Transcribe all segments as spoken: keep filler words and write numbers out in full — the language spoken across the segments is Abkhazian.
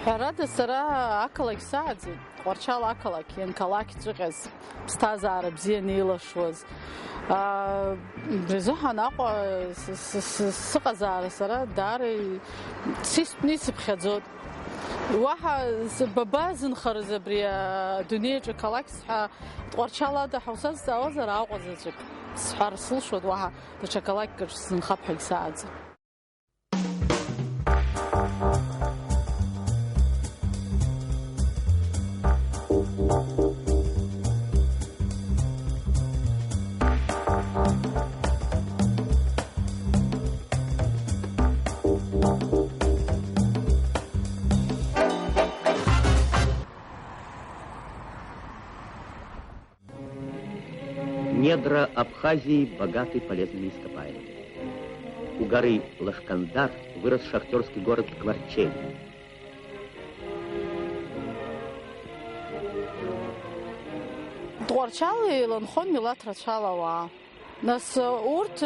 Ҳәарада, сара ақалақь сааӡеит, Тҟәарчал ақалақь, ианқалақь ҵәҟьаз, ԥсҭазаара бзиа неилашуаз. Аа, убри азыҳәан Аҟәа с-, с-, с-, сыҟазаара сара даара и-, сыстәны исыԥхьаӡоит. Уаҳа с-, ба-, базынхарыз абри адунеиаҿы қалақьс ҳәа Тҟәарчал ада ҳәа усазҵаауазар, Аҟәа заҵәык сҳәар сылшоит, уаҳа даҽа қалақьк аҿы сзынхап ҳәагь сааӡам. Недра Абхазии богаты полезными ископаемыми. У горы Лашкандар вырос шахтёрский город Тҟварчел. Тҟәарчал еиланхон милаҭ рацәала ауаа. Нас, урҭ,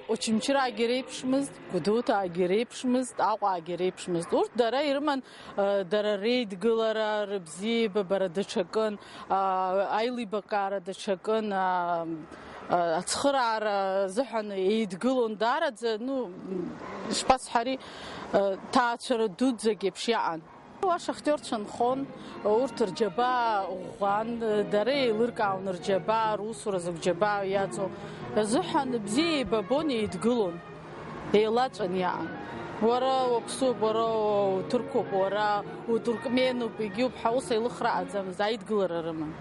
Очамчыраагьы реиԥшмызт, Гәдоуҭаагьы реиԥшмызт, Аҟәаагьы реиԥшмызт. Урҭ дара ирыман, дара реидгылара, рыбзиеибабара даҽакын, аилибакаара даҽакын, ацхыраара азыҳәан еидгылон даараӡа, ну, ишԥасҳәари, ҭаацәара дуӡӡак еиԥш иаан. Уа шахтиорцәа нхон, урҭ рџьабаа ӷәӷәан, дара еилыркаауан рџьабаа, русура закә џьабаа иаҵоу азыҳәан бзиа еибабон, еидгылон, еилаҵәан иаан. Уара уаԥсуп, уара уҭырқәоуп, уара утуркменуп, егьиуп ҳәа ус еилыхра аӡамызт, аидгылара рыман.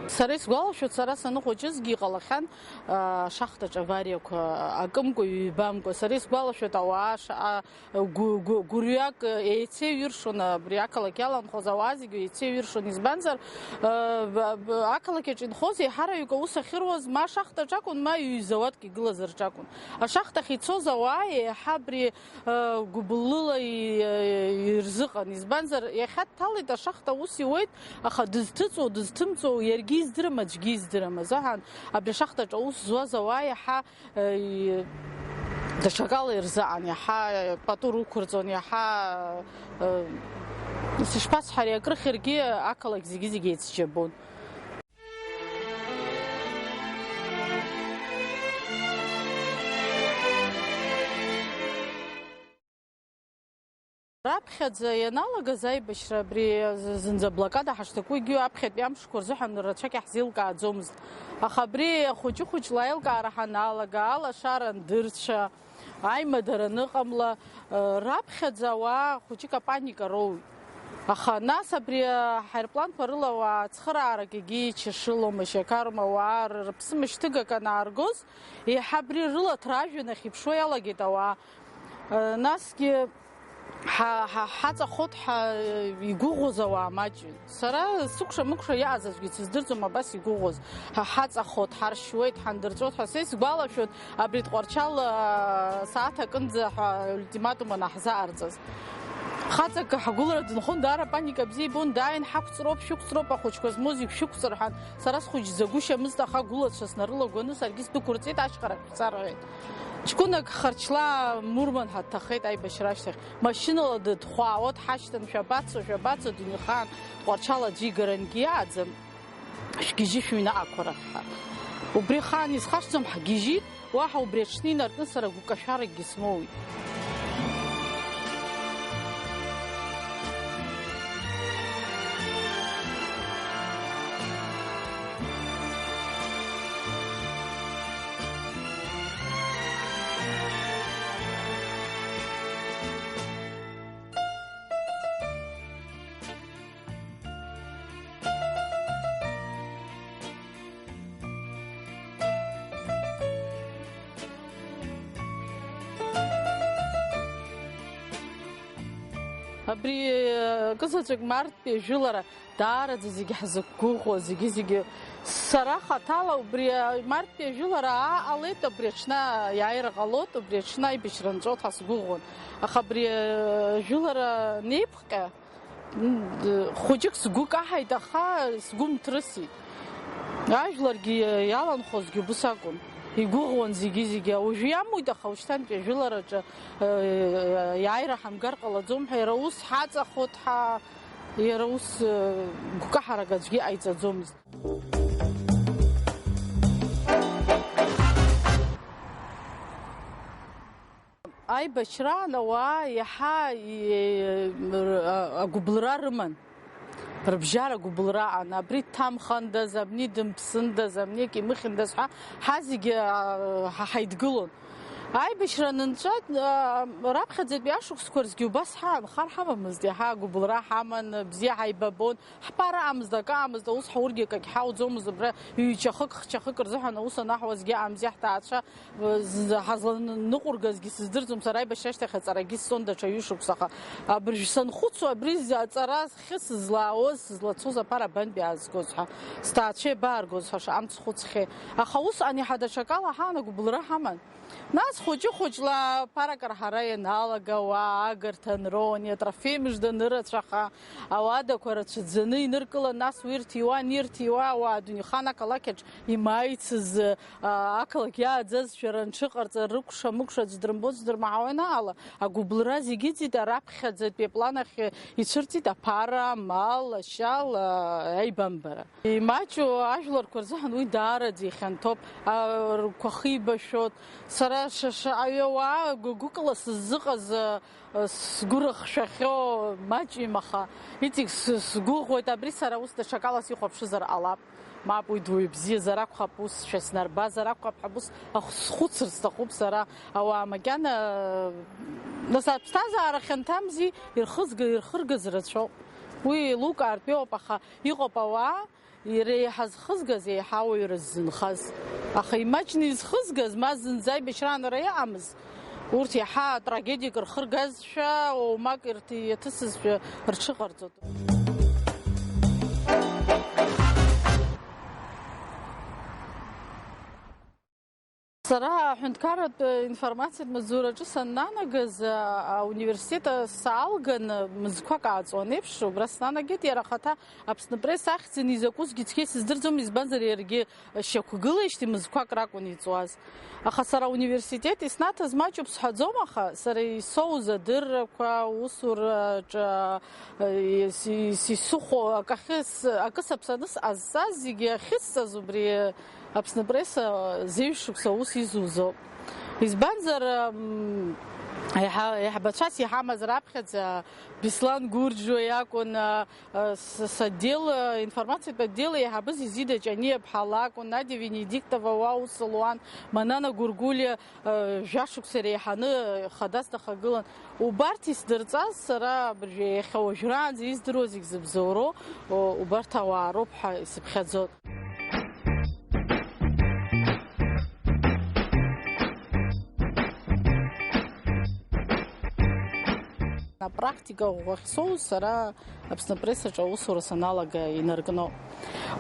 Сара исгәалашәоит, сара саныхәыҷызгьы иҟалахьан, а, ашахтаҿ авариақәа акымкәа, ҩбамкәа. Сара исгәалашәоит, ауаа шаҟа гәы-, гәы-, гәырҩак еицеиҩыршон абри ақалақь иаланхоз ауаа зегьы еицеиҩыршон. Избанзар, а, б-, б-, ақалақь аҿы инхоз еиҳараҩык аус ахьыруаз ма ашахтаҿ акәын, ма ҩ-заводк игылазар ҿакәын. Ашахтахь ицоз ауаа еиҳа абри, э, гәыблыла и-, э, ирзыҟан. Избанзар, иахьа дҭалеит ашахта, ус иуеит, аха дызҭыҵуа, дызҭымҵуа иаргьы издырам, аӡәгьы издырам азыҳәан, абри ашахтаҿы аус зуаз ауаа иаҳа, э, и-, даҽакала ирзыҟан, иаҳа, э, пату рықәырҵон, иаҳа, э, ишԥасҳәари, акрыхьыргьы ақалақь зегьы-зегьы еицџьабон. Раԥхьаӡа ианалагаз аибашьра, абри зынӡа аблокада ҳашҭаку, егьи аԥхьатәи амшқәа рзыҳәан рацәак иаҳзеилкааӡомызт. Аха абри хәыҷы-хәыҷла аилкаара ҳаналага, алашара андырцәа, аимадара аныҟамла, раԥхьаӡа ауаа хәыҷык апаника роуит. Аха нас абри аҳаирпланқәа рыла ауаа цхыраарак егьи чашылома, шьақарума, ауаа рыԥсы мышьҭыгак анааргоз, еиҳа абри рылаҭра ажәҩан ахь иԥшуа иалагеит ауаа. Насгьы ҳа-, ҳа-, ҳаҵахот ҳәа игәыӷуаз ауаа маҷҩын. Сара сыкәша-мыкәша иааз аӡәгьы дсыздырӡом абас игәыӷуаз. Ҳа ҳаҵахот, ҳаршьуеит, ҳандырҵәот ҳәа. Са исгәалашәоит, абри Тҟәарчал, аа, сааҭ акынӡа ҳәа ультиматум анаҳзааҟарҵаз. Хаҵак ҳгәылара дынхон, даара паника бзиа ибон, дааин, ҳақәҵроуп, шәықәҵроуп, ахәыҷқәа змоу зегь шәықәҵыр ҳәан. Сара схәыҷ Загәышьамызт, аха агәылацәа снарылагәаны саргьы сдәықәырҵеит, ашьхарахь шәцар ҳәеит. Ҷкәынак Харчлаа Мурман ҳаҭахеит аибашьра ашьҭахь. Машьынала дыдхәаауа дҳашьҭан, шәабацо, шәабацо, дыҩнхаан, Тҟәарчал аӡәы игарангьы иааӡам. Шәгьежьы шәыҩны ақәара ҳәа. Убри ахаан исхашҭӡом, ҳгьежьит, уаҳа убри аҽны инаркны сара гәкашәаракгьы смоуит. Абри, э, акызаҵәык марттәи ажәылара даараӡа зегьы ҳзықәгәыӷуа, зегьы-зегьы. Сара хаҭала убри, э, марттәи ажәылара ааҟалеит, абри аҽны аиааира ҟалоит, абри аҽны аибашьра нҵәоит ҳәа сгәыӷуан. Аха абри, э, ажәылара анеиԥхҟьа, М, хәыҷык сгәы каҳаит, аха сгәы нҭрысит. Ажәларгьы иаланхозгьы убыс акәын. Игәыӷуан зегьы-зегьы. Уажәы иамуит, аха ушьҭантәи ажәылараҿы, э, иааира ҳамгар ҟалаӡом ҳәа, иара ус ҳаҵахот ҳәа, иара ус, э, гәкаҳарак аӡәгьы ҟаиҵаӡомызт. Аибашьраан ауаа иаҳа, э, агәыбылра рыман. Рыбжьара гәыбылраан, абри дҭамхандаз, абни дымԥсындаз, абни акы имыхьындаз ҳәа ҳа зегьы, а, ҳа ҳаидгылон. Аибашьра анынҵәа, а, раԥхьаӡатәи ашықәсқәа рзгьы убас ҳаанхар ҳамамызт, иаҳа агәыбылра ҳаман, бзиа ҳаибабон, ҳԥара аамызт, акы аамызт, аус ҳаургьы акагь ҳауӡомызт, абра ҩ-чахык, х-чахык рзыҳәан аус анаҳуазгьы аамзи ҳҭаацәа, З-, ҳазланыҟәыргазгьы сыздырӡом, сара аибашьра ашьҭахь аҵарагьы сцон даҽа ҩышықәсаха. Абыржә санхәыцуа, абри зы аҵара хьы сызлаауаз, сызлацоз аԥара абантәи аазгоз ҳәа, сҭаацәа иабааргоз ҳәа шаҟа амц хәыцхьеи. Аха усҟан иаҳа даҽакала ҳаан агәыбылра ҳаман. Нас хәыҷы-хәыҷла аԥара акыр ҳара ианалага, ауаа агарҭа анроуан, атрофеи мыжда анырацәаха, ауадақәа рацәаӡаны иныркылан, нас уи ирҭиуан, ирҭиуа, ауаа адунеихан ақалақь аҿы имааицыз, а, ақалақь иааӡазшәа рынҽыҟарҵа, рыкәша-мыкәша аӡә дрымбо, аӡә дрымаҳауа ианаала, агәыбылра зегьы ыӡит, араԥхьаӡатәи аплан ахь ицәырҵит аԥара, амал, ашьал, а, аибамбара. Имаҷу ажәларқәа рзыҳәан уи даараӡа ихьанҭоуп, а, ргәқәа хибашәоит. Сара ша-, шаҟаҩы ауаа гәы-, гәыкала сыззыҟаз, а, сгәы рыхшәахьоу маҷҩым, аха иҵегь с-, сгәыӷуеит, абри сара ус даҽакала сихәаԥшызар ҟалап. Мап, уи дуаҩ бзиазар акәхап, ус шәа снарбазар акәхап ҳәа ус ахә-, схәыцыр сҭахуп сара ауаа макьана, нас аԥсҭазаара хьанҭамзи, ирхызга-, ирхыргаз рацәоуп. Уи еилукаартә иоуп, аха иҟоуп ауаа, иреиҳа зхызгаз, еиҳа ауаҩра ззынхаз. Аха имаҷны изхызгаз, ма зынӡа аибашьраанара иҟамыз, урҭ иаҳа трагедиак рхыргазшәа, оумак ирҭ-, иаҭысызшәа рҽыҟарҵоит. Сара аҳәынҭқарратә информациатә маҵзураҿы саннанагаз, а, ауниверситет саалган, мызқәак ааҵуан еиԥш, убра снанагеит, иара ахаҭа Аԥсны пресс ахьӡын изакәызгьы цқьа исыздырӡом, избанзар, иаргьы шьақәгылеижьҭеи мызқәак ракәын иҵуаз. Аха сара ауниверситет иснаҭаз маҷуп сҳәаӡом, аха сара исоуз адыррақәа, усураҿы, а, ис-, ис-, исыхәо, акы ахьыс-, акы саԥсаны сҟазҵаз зегьы ахьысҵаз убри Аԥсны пресса зеижә шықәса аус изуз ауп. Избанзар, м, еиҳа-, еиҳабацәас иҳамаз раԥхьаӡа Беслан Гурџьуа иакәын, а, а, с-, сотдел, а, информациатә отдел еиҳабыз Езида Ҷаниаԥҳа лакәын, Надиа Венедиктова уа аус луан, Манана Гәыргәлиа, а, жәашықәса иреиҳаны хадас дахагылан. Убарҭ исдырҵаз сара абыржәы иахьа уажәраанӡа издыруа зегь зыбзоуроу, о, убарҭ ауаа роуп ҳәа исыԥхьаӡоит. Апрактика ӷәӷәа ахьсоуз сара Аԥсны апрессаҿы аусура саналага инаркноуп.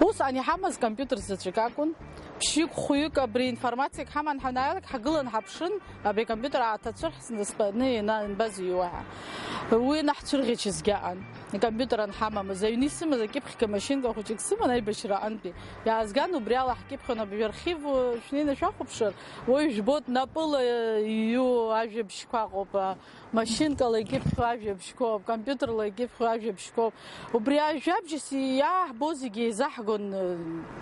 Усҟан иҳамаз компиутер заҵәык акәын. Ԥшьҩык, хәҩык абри информациак ҳаман ҳанааилак, ҳагылан ҳаԥшын, абри акомпиутер ааҭацәырҳсны стәаны ианбазыҩуа ҳәа. Уи наҳцәырӷьычызгьы аҟан. Икомпиутер анҳамамыз, аҩны исымаз акьыԥхьга машьынка хәыҷык сыман аибашьра аҟынтәи. Иаазган убри ала ҳкьыԥхьон, абри архив шәнеины шәахәаԥшыр, уаҩ жәбоит напыла иҩу ажәабжьқәа ыҟоуп, машьынкала икьыԥхьу ажәабжьқәоуп, компиутерла икьыԥхьу ажәабжьқәоуп. Убри ажәабжьс иааҳбо зегьы еизаҳгон,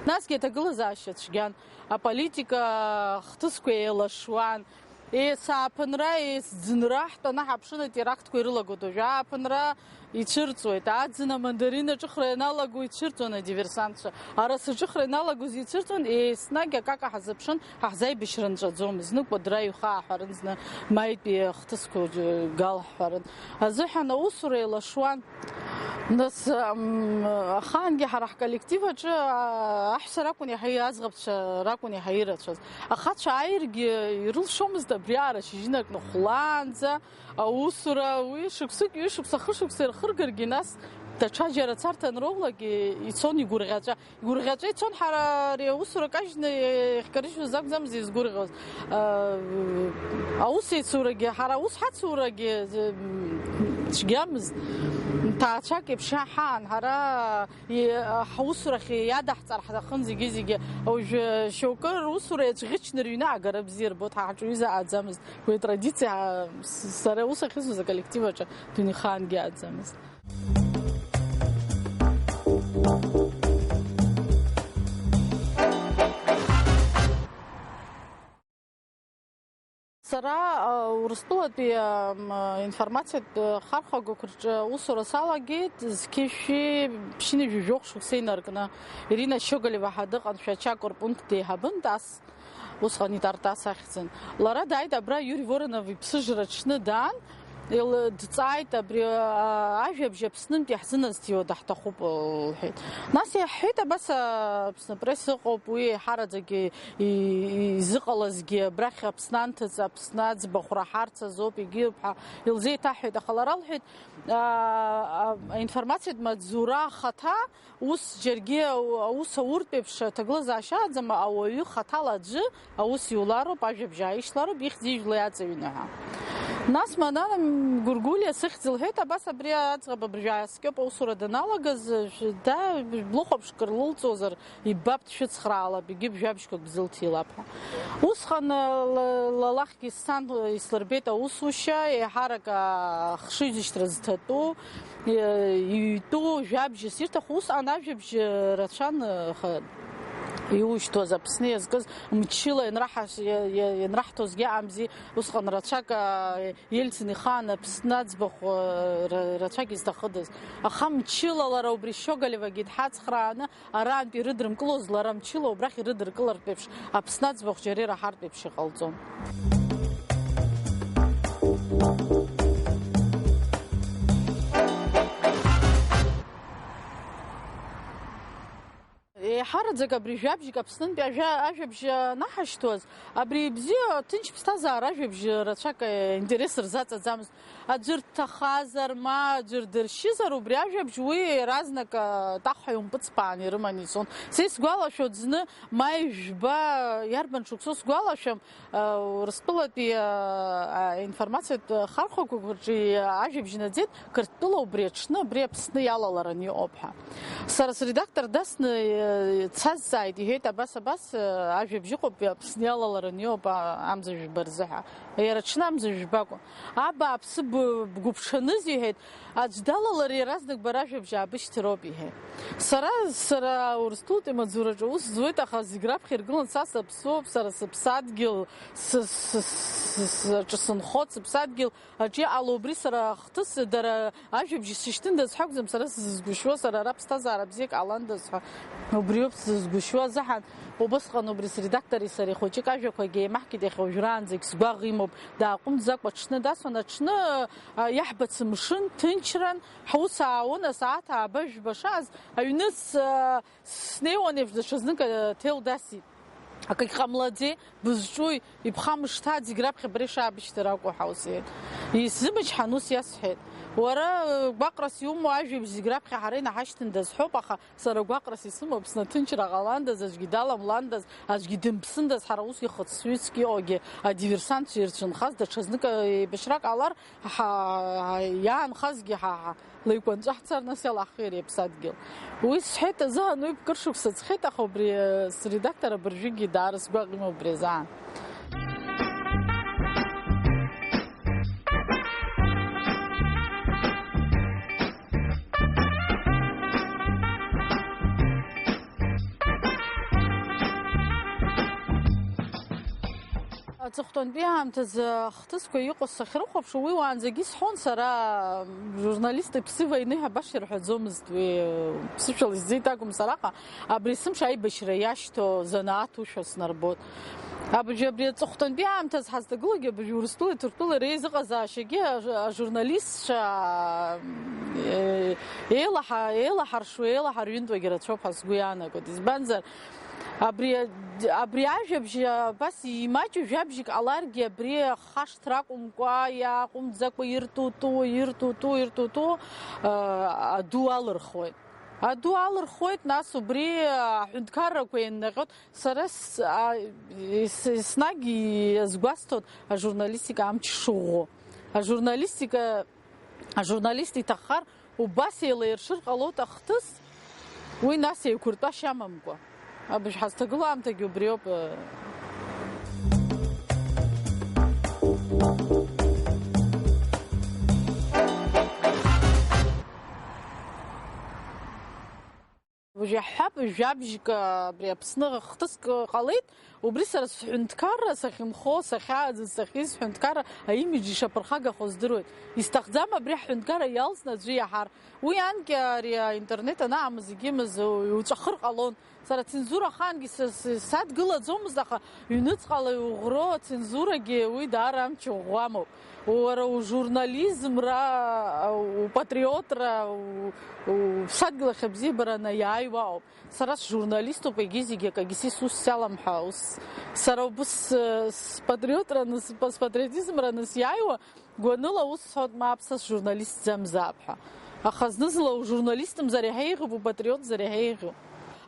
насгьы аҭагылазаашьа цәгьан, аполитика хҭысқәа еилашуан. Есааԥынра, есӡынра ҳтәаны ҳаԥшын, атерактқәа ирылагоит уажәы ааԥынра, ицәырҵуеит. Аӡын амандарин аҿыхра ианалаго ицәырҵуан адиверсантцәа. Арас аҿыхра ианалагоз ицәырҵуан, еснагь акака ҳазыԥшын, ҳаҳзаибашьра нҵәаӡомызт. Зны кәадра иҩхаҳҳәарын, зны маитәи ахҭысқәа галҳҳәарын. Азыҳәан аусура еилашуан. Нас, м, ахаангьы ҳара ҳколлектив аҿы, а, аҳәса ракәын иаҳа, аӡӷабцәа ракәын иаҳа ирацәаз. Ахацәа ааиргьы ирылшомызт абри аара шьыжьынак ныхәлаанӡа аусура, уи шықәсык, ҩышықәса, хышықәса ирхыргаргьы, нас даҽаџьара царҭа анроулак, ицон игәырӷьаҵәа. Игәырӷьаҵәа ицон, ҳара ари аусура кажьны иахькарыжьуаз акәӡамыз изгәырӷьоз. А, аусеицурагьы, ҳара аус ҳацурагьы, м, цәгьамызт. Ҭаацәак еиԥш ҳаан, ҳара и-, ҳусурахь иадаҳҵар ҳҭахын зегьы-зегьы. Уажәы шьоукы русура иацәӷьычны рыҩны аагара бзиа рбоит, ҳа ҳаҿы ҩыза ааӡамызт. Уи атрадициа, ҳа, с-, сара аус ахьызуаз аколлектив аҿы дунеихаангьы ааӡамызт. Сара, а, Урыстәылатәи, а, м, информациатә, а, хархәагақәа рҿы аусура салагеит, зқьышәи ԥшьынҩажәи жәохә шықәса инаркны. Ирина Шьоголева ҳәа дыҟан, Шәача акорпункт деиҳабын, ТАСС, усҟан итартас ахьӡын. Лара дааит абра, Иури Воронов иԥсыжра аҽны даан, ил-, дҵааит, абри, а, ажәабжь Аԥснынтә иаҳзыназҭиуа даҳҭахуп, лҳәеит. Нас иаҳҳәеит, абас, а, Аԥсны апресс ыҟоуп, уи еиҳараӡак и-, и-, изыҟалазгьы, абрахь Аԥсны анҭыҵ, Аԥсны аӡбахә раҳарц азоуп, егьиуп ҳәа илзеиҭаҳҳәеит, аха лара лҳәеит, а, а, аинформациатә маҵзура ахаҭа ус џьаргьы ау-, аус ауртә еиԥш аҭагылазаашьа аӡам, ауаҩы хаҭала аӡәы аус иулароуп, ажәабжь ааишьлароуп, ихьӡ ижәла иаҵаҩны ҳәа. Нас Манана Гәыргәлиа сыхьӡ лҳәеит, абас абри аӡӷаб абыржәы ааскьоуп аусура даналагаз, шә-, да, блыхәаԥш кыр лылҵозар, иббап, дшәыцхраалап, егьи бжәабжьқәак бзылҭиилап ҳәа. Усҟан, ла-, ла лахьгьы сан ислырбеит аусушьа, еиҳарак ахшыҩзышьҭра зҭатәу, иҩтәу жәабжьыс ирҭаху, усҟан ажәабжь рацәан, аха иушьҭуаз Аԥсны иазкыз мчыла ианраҳа-, иа-, иа-, ианраҳҭозгьы амзи, усҟан рацәак, а, Ельцин ихаан Аԥсны аӡбахә, а, ра-, рацәак изҭахыдаз. Аха мчыла лара убри Шьоголевагьы дҳацхрааны, арантәи ирыдрымкылоз, лара мчыла убрахь ирыдыркылартә еиԥш, Аԥсны аӡбахә џьара ираҳартә еиԥш иҟалҵон. Еиҳараӡак абри жәабжьк Аԥснынтәи ажәа-, ажәабжь анаҳашьҭуаз, абри бзиа, ҭынч ԥсҭазаара ажәабжь рацәак, э, интерес рзаҵаӡамызт. Аӡәыр дҭахазар, ма аӡәыр дыршьызар, убри ажәабжь уи иаразнак, а, атахҳәа иумпыҵԥаан ирыманы ицон. Са исгәалашәоит, зны маи жәба, иарбан шықәсоу сгәалашәам, а, Урыстәылатәи, а, а, информациатә хархәақәа рҿы ажәабжь наӡеит, Қырҭтәыла убри аҽны, абри Аԥсны иалаларан иҟоуп ҳәа. Сара средактор дасны, э, дсазҵааит, иҳәеит, абас, абас, э, ажәабжь ыҟоуп, Аԥсны иалаларан иҟоуп, а, амза жәба рзы ҳәа. Иара аҽны амза жәба акәын. Абааԥсы, б-, бгәыбҽаныз, иҳәеит, аӡә далалар иаразнак бара ажәабжь аабышьҭроуп, иҳәеит. Сара, сара Урыстәылатәи амаҵзураҿы аус зуеит, аха зегь раԥхьа иргылан са саԥсуоуп, сара сыԥсадгьыл, сы-, сы-, сы-, сы-, аҿы сынхоит, сыԥсадгьыл аҿы иҟало убри сара ахҭыс, дара ажәабжь сышьҭындаз ҳәа акәӡам сара сзызгәышьуа, сара ара ԥсҭазаара бзиак ҟаландаз ҳәа убриоуп сзызгәышьуа азыҳәан. Убысҟан убри средактори сареи хәыҷык ажәақәагьы еимаҳкит, иахьа уажәраанӡагь сгәаӷ имоуп, дааҟәымҵӡакәа аҽны дасуан, аҽны, а, иаҳбац мшын ҭынчран, ҳус аауан, асааҭ ааба жәба шааз, аҩны с-, а, снеиуан еиԥш, даҽазнык аҭел дасит. Акагь ҟамлаӡеи, бызҿуи, ибхамышҭааит, зегь раԥхьа бара ишаабышьҭыр акәу ҳәа ус иҳәеит. Исзымычҳан, ус иасҳәеит. Уара, э, гәаҟрас иумоу ажәабжь зегь раԥхьа ҳара инаҳашьҭындаз ҳәоуп, аха сара гәаҟрас исымоуп, Аԥсны аҭынчра ҟаландаз, аӡәгьы даламландаз, аӡәгьы дымԥсындаз, ҳара ус ихыццҩыцк иҟоугьы адиверсантцәа ирцәынхаз даҽазнык, э, еибашьрак ҟалар, ҳа, ҳа, иаанхазгьы ҳа, ҳа, леикәанҵәа ҳцар, нас иалаҳхи иара иԥсадгьыл. Уи сҳәеит азыҳәан, уи бкыр шықәса ҵхеит, аха убри, э, средактор абыржәгьы даара сгәаҟ имоуп убри азыҳәан. Аҵыхәтәантәи аамҭазы ахҭысқәа иҟоу сахьрыхәаԥшуа, уи уаанӡагьы исҳәон сара, журналист иԥсы войны ҳәа баша ирҳәаӡомызт, уи ԥсышәала исзеиҭагом сараҟа, абри есымша аибашьра иашьҭоу занааҭушәа снарбоит. Абыржәы абри аҵыхәтәантәи аамҭазы ҳазҭагылоугьы абыржәы Урыстәылеи Ҭырқәтәылеи реизыҟазаашьагьы ажу-, ажурналистцәа, э, еилаҳа-, еилаҳаршуа, еилаҳарҩынтуагьы рацәоуп ҳәа сгәы иаанагоит. Избанзар, Абри, абри ажәабжь абас имаҷу жәабжьк ҟаларгьы, абри ахашҭра акәымкәа, иааҟәымҵӡакәа ирту-ту, ирту-ту, ирту-ту, а, аду алырхуеит. Аду алырхуеит, нас убри аҳәынҭқаррақәа еиннаҟьоит. Сара с-, а, ес-, еснагь иазгәасҭоит ажурналистика амч шыӷәӷәоу. Ажурналистика Ажурналист иҭаххар, Убас еилаиршыр ҟалоит ахҭыс, уи нас еиқәыртәашьа амамкәа. Абыржә ҳазҭагылоу аамҭагьы убриоуп. Уажә иаҳҳәап, жәабжьк абри Аԥсны хҭыск ҟалеит, убри сара сҳәынҭқарра сахьынхо, сахьааӡаз, сахьиз сҳәынҭқарра аимидж ишаԥырхагахо здыруеит. Исҭахӡам абри ҳҳәынҭқарра иалсны аӡәы иаҳар. Уи анкьа ари аинтернет анаамыз егьимыз иуҵәахыр ҟалон. Сара ацензура ахаангьы са-, са-, садгылаӡомызт, аха ҩныҵҟала иуӷроу ацензурагьы уи даара амч ӷәӷәамоуп. Уара ужурнализмра, упатриотра, у-, у-, уԥсадгьыл ахь абзиабара анаиааиуа ауп. Сара сжурналиступ, егьи зегьы акагьы сисус сиалам ҳәа, ус, сара убыс, э, спатриотраны, сп-, спатриотизмраны сиааиуа, гәаныла ус сҳәоит, мап, са сжурналистӡамзаап ҳәа. Аха зны-зынла ужурналистмзар иаҳа еиӷьуп, упатриотзар иаҳа еиӷьуп.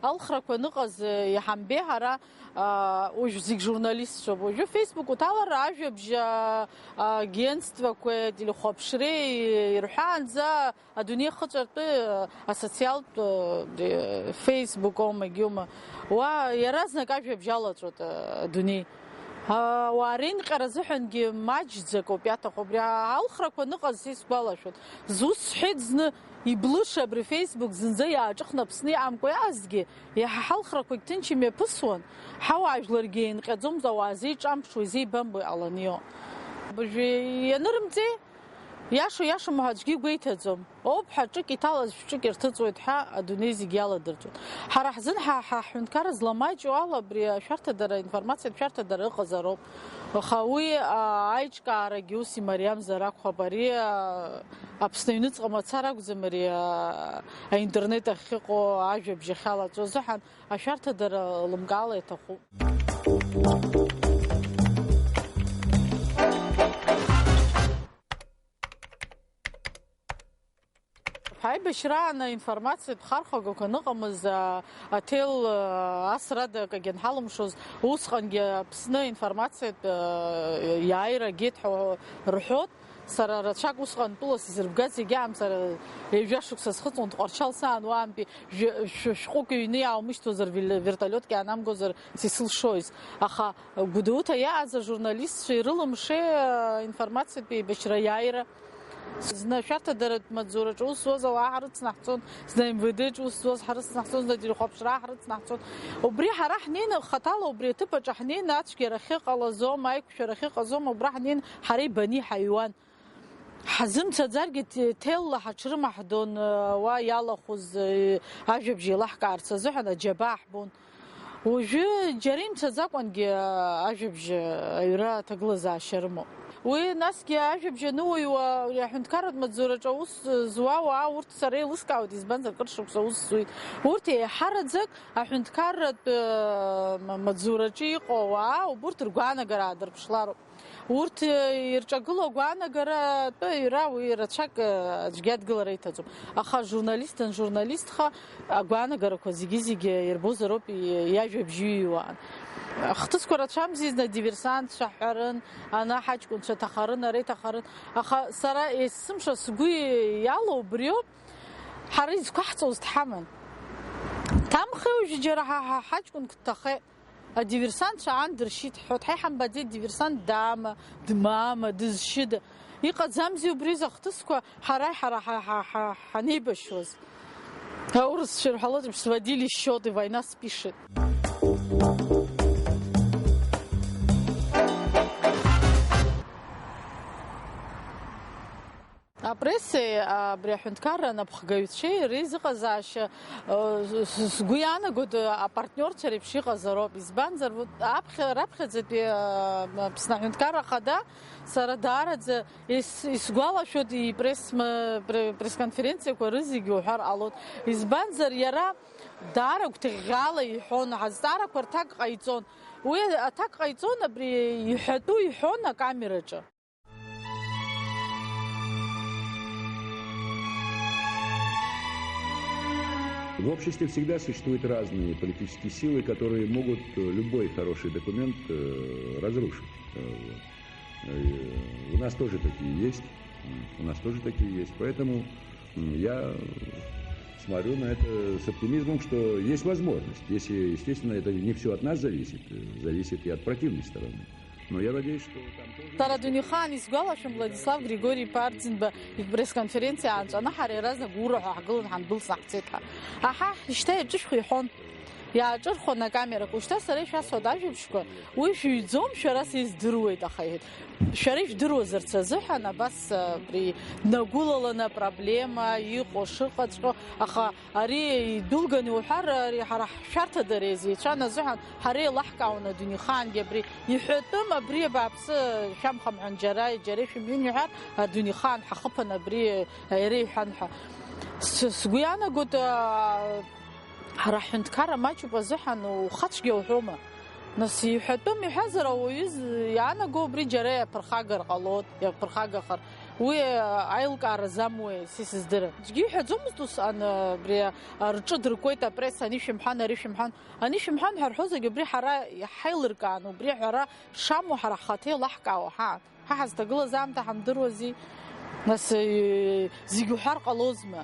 Алхрақәа аныҟаз, э, иҳамбеи ҳара, а, уажә зегь журналистцәоуп. Уажәы Facebook уҭалар, ажәабжь, а, агентствақәеи, ателехәаԥшреи ирҳәаанӡа, адунеи ахыҵәартәы, а, асоциалтә, а, Facebook аума, егьиума. Уа иаразнак ажәабжь алаҵәоит, а, адунеи. А, ауаа реинҟьара азыҳәангьы маҷӡак ауп иаҭаху. Абри алхрақәа аныҟаз са исгәалашәоит. Зус сҳәеит зны, иблыша абри Facebook зынӡа иааҿыхны Аԥсны иҟамкәа иаазгьы, иаҳа ҳалхрақәагь ҭынч имҩаԥысуан, ҳауаажәларгьы еинҟьаӡомызт, ауаа зеиҿамԥшуа, изеибамбо иҟаланы иҟоуп. Абыржәы ианырымҵеи? Иашоу иашам ҳәа аӡәгьы игәеиҭаӡом. Оуп ҳәа ҿык иҭалаз шәҿык ирҭыҵуеит ҳәа адунеи зегь иаладырҵоит. Ҳара ҳзын ҳа, ҳа ҳҳәынҭқарра зламаҷу ала абри ашәарҭадара, аинформациатә шәарҭадара ыҟазароуп. Аха уи, а, аиҿкаарагьы ус имариамзар акәхап. Ари, а, Аԥсны аҩныҵҟа мацара акәӡам, ари, а, аинтернет ахь иҟоу ажәабжь ахьалаҵо азыҳәан ашәарҭадара лымкаала иаҭахуп. Ҳаибашьраан аинформациатә хархәагақәа аныҟамыз, а, аҭел, а, асрада акагьы анҳалымшоз, усҟангьы Аԥсны аинформациатә, а, иааира агеит ҳәа рҳәот. Сара рацәак усҟан тәылас изырбгаз зегьы аамҭа ҩажәа шықәса схыҵуан Тҟәарчал саан, уаантәи жәа-, шә-, шәҟәык ҩны иааумышьҭуазар, вел-, вертолиотк иаанамгозар, са исылшоз. Аха Гәдоуҭа иааз ажурналистцәа ирылымшеи, а, информациатә еибашьра аиааира? Зны ашәарҭадаратә маҵзураҿы аус зуаз ауаа ҳрыцнаҳҵон, зны М В Д-ҿы аус зуаз ҳрыцнаҳҵон, зны ателехәаԥшра ҳрыцнаҳҵон. Убри ҳара ҳнеины, хаҭала убри аҭыԥ аҿы ҳнеины, ацәгьара ахьыҟалазом, аиқәшәара ахьыҟазом, убра ҳнеины ҳара ибаны иҳаҩуан. Ҳазымцаӡаргьы те-, ҭелла ҳаҽрымаҳдон, уа иалахәыз, э, ажәабжь еилаҳкаарц азыҳәан аџьабаа ҳбон. Уажәы џьара имцаӡакәангьы, а, ажәабжь, а, аҩра аҭагылазаашьа рымоуп. Уи насгьы ажәабжь аныуаҩуа, ари аҳәынҭқарратә маҵзураҿы аус зуа ауаа урҭ сара еилыскаауеит, избанзар, кыр шықәса аус зуеит. Урҭ еиҳараӡак аҳәынҭқарратә, э, ма-, маҵзураҿы иҟоу ауаа ауп, урҭ ргәаанагара аадырԥшлароуп. Урҭ, э, ирҿагылоу агәаанагаратәы аҩра уи рацәак, э, аӡәгьы адгылара иҭаӡом. Аха журналист данжурналистха, агәаанагарақәа зегьы-зегьы ирбозароуп и-, иажәабжь иҩуа. Ахҭысқәа рацәамзи, зны диверсантцәа ҳҳәарын, ана ҳаҷкәынцәа ҭахарын, ара иҭахарын. Аха сара есымша сгәы иалоу убриоуп, ҳара изқәаҳҵоз дҳаман. Ҭамхеи уажәы џьара ҳа, ҳа, ҳаҷкәынк дҭахеит. Адиверсантцәа аан дыршьит ҳҳәоит, ҳа иҳамбаӡеит диверсант даама, дмаама, дызшьыда. Иҟаӡамзи убри рзы ахҭысқәа, ҳара, ҳара, ҳа, ҳа, ҳа, ҳанеибашьуаз. Аурысцәа ирҳәалоит еиԥш, сводили счёты, война спишет. Апрессеи абри аҳәынҭқарра анапхгаҩцәеи реизыҟазаашьа, э, с-, с-, сгәы иаанагоит, э, апартниорцәа реиԥш иҟазароуп. Избанзар, вот, аԥхьа, раԥхьаӡатәи, э, Аԥсны аҳәынҭқарра ахада сара даараӡа ис-, исгәалашәоит ипресс-, м-, пре-, пресс-конференциақәа рызегьы уҳәар ҟалоит. Избанзар, иара даара гәҭыӷьӷьаала иҳәон, ҳазҵаарақәа рҭак ҟаиҵон. Уи аҭак ҟаиҵон, абри иҳәатәу иҳәон акамераҿы. В обществе всегда существуют разные политические силы, которые могут любой хороший документ э, разрушить. Э, вот. Э, У нас тоже такие есть. М, У нас тоже такие есть. Поэтому Я смотрю на это с оптимизмом, что есть возможность, если, естественно, это не все от нас зависит, э, зависит и от противной стороны. Но я надеюсь, что там тоже... Сара дунеихаан исгәалашәом Владислав Григори-иԥа Арӡынба ипресс-конференциа аанҵәаны ҳара иаразнак Гәыгәрыҳәа ҳгылан ҳандәылҵны ҳцеит ҳәа. Аҳа, ишьҭа иаҿышәхо иҳәон. Иааҿырхуан акамерақәа. Ушьҭа сара ишәасҳәоит ажәабжьқәа, уи шәыҩӡом, шәара сыздыруеит, аха иҳәеит, шәара ижәдыруазарц азыҳәан абас, а, абри днагәылаланы апроблема иҟоу шыҟаҵәҟьо, аха ари идәылганы иуҳәар, ари ҳара ҳшәарҭадара иазеицәан азыҳәан ҳара еилаҳкаауан адунеихаангьы абри иҳәатәым, абри абааԥсы шәамхамҳәан џьара, џьара ишәымҩын иҳәар, адунеихаан ҳахыԥан абри иара иҳәан ҳәа. С-, сгәы иаанагоит, а, Ҳара ҳҳәынҭқарра маҷуп азыҳәан ухацәгьа уҳәома? Нас иҳәатәым иҳәазар, ауаҩы з-, иаанаго убри џьара иаԥырхагар ҟалоит, иаԥырхагахар. Уи, а, аилкаара замуеи, са исыздырам. Аӡәгьы иҳәаӡомызт усҟан, а, абри, а, рҿы дыркуеит апресса, ани шәымҳәан, ари шәымҳәан. Ани шәымҳәан ҳәа рҳәозаргьы убри ҳара иҳаилыркаан, убри аҳәара шамоу ҳара ҳхаҭа еилаҳкаауа ҳаан. Ҳа ҳазҭагылаз аамҭа ҳамдыруази? Нас, э, зегь уҳәар ҟалозма?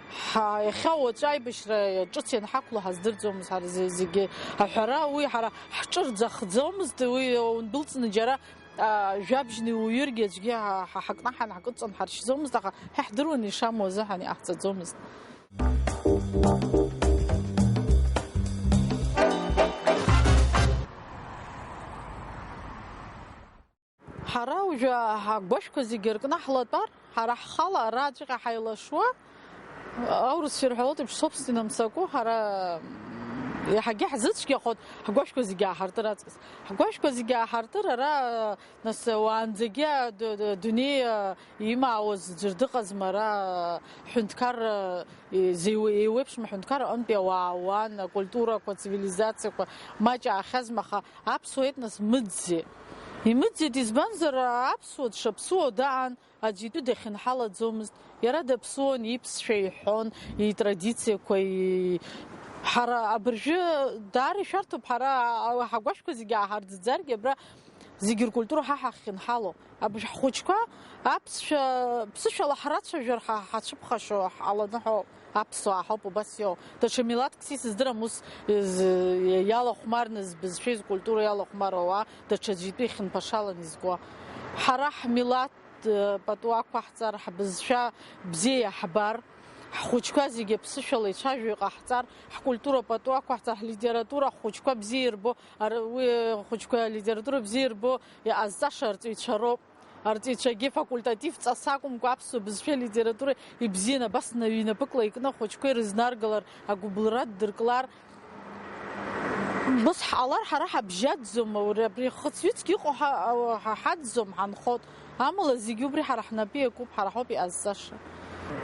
Ҳа, иахьа уаҵәы аибашьра ҿыц ианҳақәло ҳаздырӡомызт, ҳара зе-, зегьы аҳәара, уи ҳара ҳҿы рӡахӡомызт, уи ундәылҵны џьара, а, жәабжьны иуҩыргьы аӡәгьы ҳа, ҳа ҳакнаҳан ҳкыдҵан ҳаршьӡомызт, аха ҳа ҳдыруан ишамуа азыҳәан иҟаҳҵаӡомызт. Ҳара уажәы ҳагәашәқәа зегьы ркны ҳлатәар, ҳара ҳхала араҵәҟьа ҳаилашуа, аурысцәа ирҳәалоит еиԥш, собственном соку, ҳара иаҳагьы ҳзыцәгьахоит ҳгәашәқәа зегьы ааҳартыр аҵкыс. Ҳгәашәқәа зегьы ааҳартыр ара, нас, уаанӡагьы ад-, ад-, адунеи, а, имаауаз ӡәыр дыҟазма ара, ҳәынҭқарра, е-, зеиуе-, еиуеиԥшым аҳәынҭқарра аҟынтәи ауаа аауан, акультурақәа, ацивилизациақәа маҷ аахьазма, аха аԥсуа етнос мыӡӡеит. Имыӡӡеит, избанзар, аԥсуа дшаԥсуоу даан, аӡәы итәы дахьынҳалаӡомызт. Иара даԥсуан, иԥсшәа иҳәон, итрадициақәа, и-, ҳара абыржәы даара ишәарҭоуп, ҳара, а, ҳагәашәқәа зегьы ааҳарӡӡаргьы, абра зегьы ркультура ҳа ҳахьынҳало. Абыржә ҳхәыҷқәа аԥсшәа, ԥсышәала ҳрацәажәар ҳа ҳацәыԥхашьо ҳҟаланы ҳәоуп. Аԥсуаа ҳауп убас иоу. Даҽа милаҭк са исыздырам ус, з-, иалахәмарны збызшәеи зкультура иалахәмаруа ауаа даҽаӡәы итәы ихьынԥашалан изкуа. Ҳара ҳмилаҭ, э, пату ақәаҳҵар, ҳбызшәа бзиа иаҳбар, ҳхәыҷқәа зегьы аԥсышәала ицәажәо иҟаҳҵар, ҳкультура пату ақәаҳҵар, ҳлитература ҳхәыҷқәа бзиа ирбо, ар-, уи ахәыҷқәа алитература бзиа ирбо иҟазҵаша арҵаҩцәа роуп. Арҵаҩцәагьы факультатив ҵас акәымкәа аԥсуа бызшәеи алитературеи ибзианы абас наҩнапыкла икны ахәыҷқәа ирызнаргалар, агәыбылра ддырклар, ус ҳҟалар ҳара ҳабжьаӡӡом, аура абри хыцҩыцк иҟоу ҳа-, ҳа-, ҳаӡӡом, ҳанхоит. Амала зегьы убри ҳара ҳнапы иакуп, ҳара ҳауп иҟазҵаша.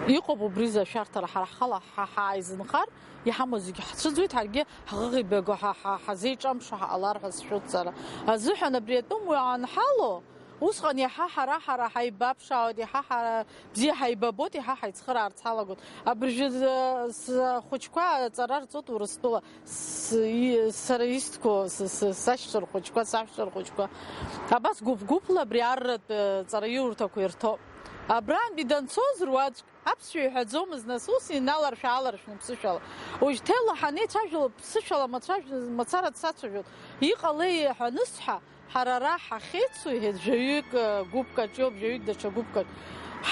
Иҟоуп убри зашәарҭара, ҳара ҳхала ҳа-, ҳааизынхар, иҳамоу зегьы ҳцәыӡуеит, ҳаргьы ҳӷыӷибаго ҳа-, ҳа-, ҳазеиҿамшо ҳҟалар ҳәа сшәоит сара. Азыҳәан абри атәым уаҩ анҳало, усҟан иаҳа ҳара, ҳара ҳаибаԥшаауеит, иаҳа ҳара бзиа ҳаибабоит, иаҳа ҳаицхыраарц ҳалагоит. Абыржәы, э, схәыҷқәа аҵара рҵоит Урыстәыла, с-, и-, сара истәқәоу, с-, с-, сашьцәа рхәыҷқәа, саҳәшьцәа рхәыҷқәа. Абас гәыԥ-гәыԥла абри арратә, э, ҵараиурҭақәа ирҭо. Абрантәи данцоз руаӡәк аԥсшәа иҳәаӡомызт, нас ус иналаршә-ааларшәны ԥсышәала. Уажә ҭелла ҳанеицәажәо ԥсышәала мацәажә-, мацара дсацәажәон. Иҟалеи ҳәа анысҳәа, ҳара ара ҳахьеицу, иҳәеит, жәаҩык, э, гәыԥкаҿ иоуп, жәаҩык даҽа гәыԥкаҿ.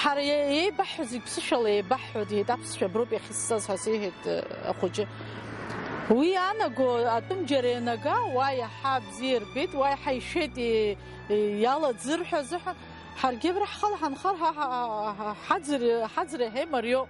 Ҳара е-, еибаҳҳәо зегь ԥсышәала еибаҳҳәоит, иҳәеит, аԥсшәа аброуп иахьысҵаз ҳәа сеиҳәеит, э, ахәыҷы. Уи иаанаго атәым џьара ианага, уа иаҳа бзиа ирбеит, уа иаҳа ишәеит, и-, и-, иалаӡыр ҳәа азыҳәан, ҳаргьы абра ҳхала ҳанхар, ҳа, ҳа, ҳа, ҳаӡыр, ҳаӡыр иаҳа имариоуп.